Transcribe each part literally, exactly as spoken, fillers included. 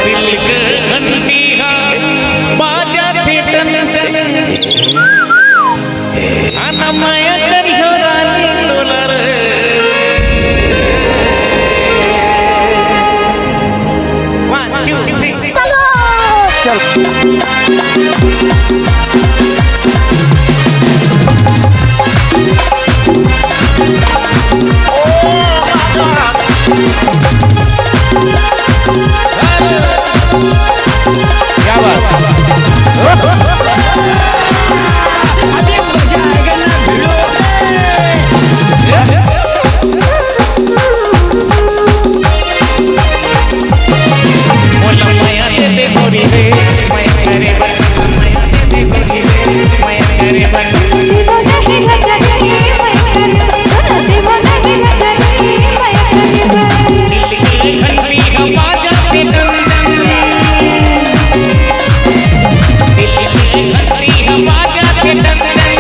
दिल के घंटी हा बाजत हे टन टन। आना मया करिहो रानी तोला रे। One, two, three. चलो। क्या बात। अभी मजा आएगा ना भिड़ो। मोला मया दे दे गोरी रे, मया करे बर। मया दे दे गोरी रे, मया करे बर। दिल के घंटी ह बाजत हे टन टन। दिल के घंटी ह बाजत हे टन टन।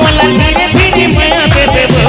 मोला धीरे धीरे मया दे देबो।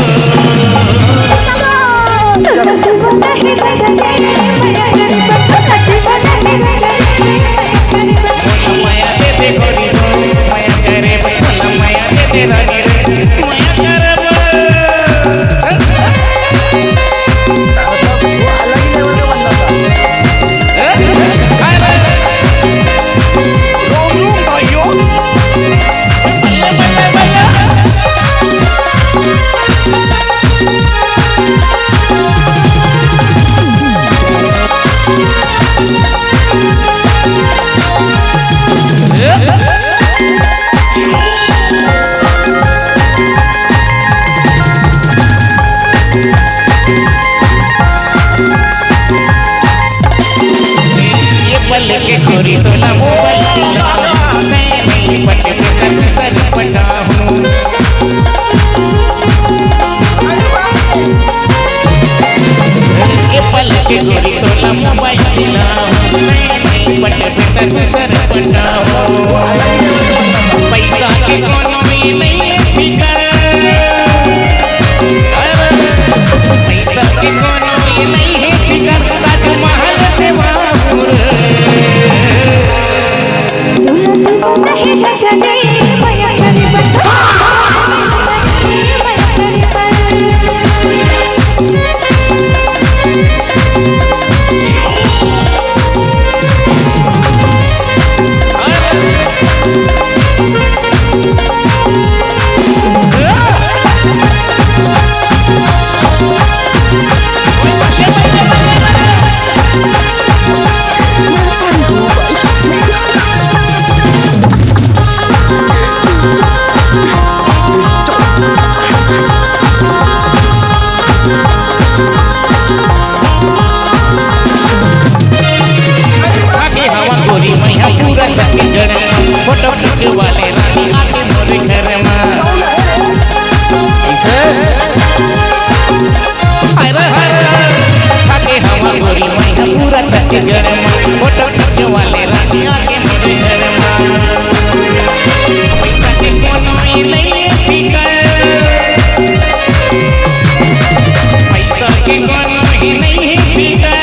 ये पल के गोरी तोला मोबाइल दिलाऊं, मैं नहीं पट के दूसर पटाऊं। ये पल के गोरी तोला मोबाइल दिलाऊं, मैं नहीं पट के दूसर पटाऊं। पैसा के कोनो ये नहीं है फिकर। पैसा के कोनो ये नहीं है फिकर, ताजमहल देवाऊं रे। आगे हवा गोरी मैया पूरा छत्तीसगढ़ में, फोटो खींचे वाले रानी आके मोरे घर में। हाय रे हाय रे, आगे हवा गोरी मैया पूरा छत्तीसगढ़ में, फोटो खींचे वाले रानी आके मोरे घर में। पैसा के कोनो ये नहीं है फिकर। पैसा के कोनो ये नहीं है फिकर।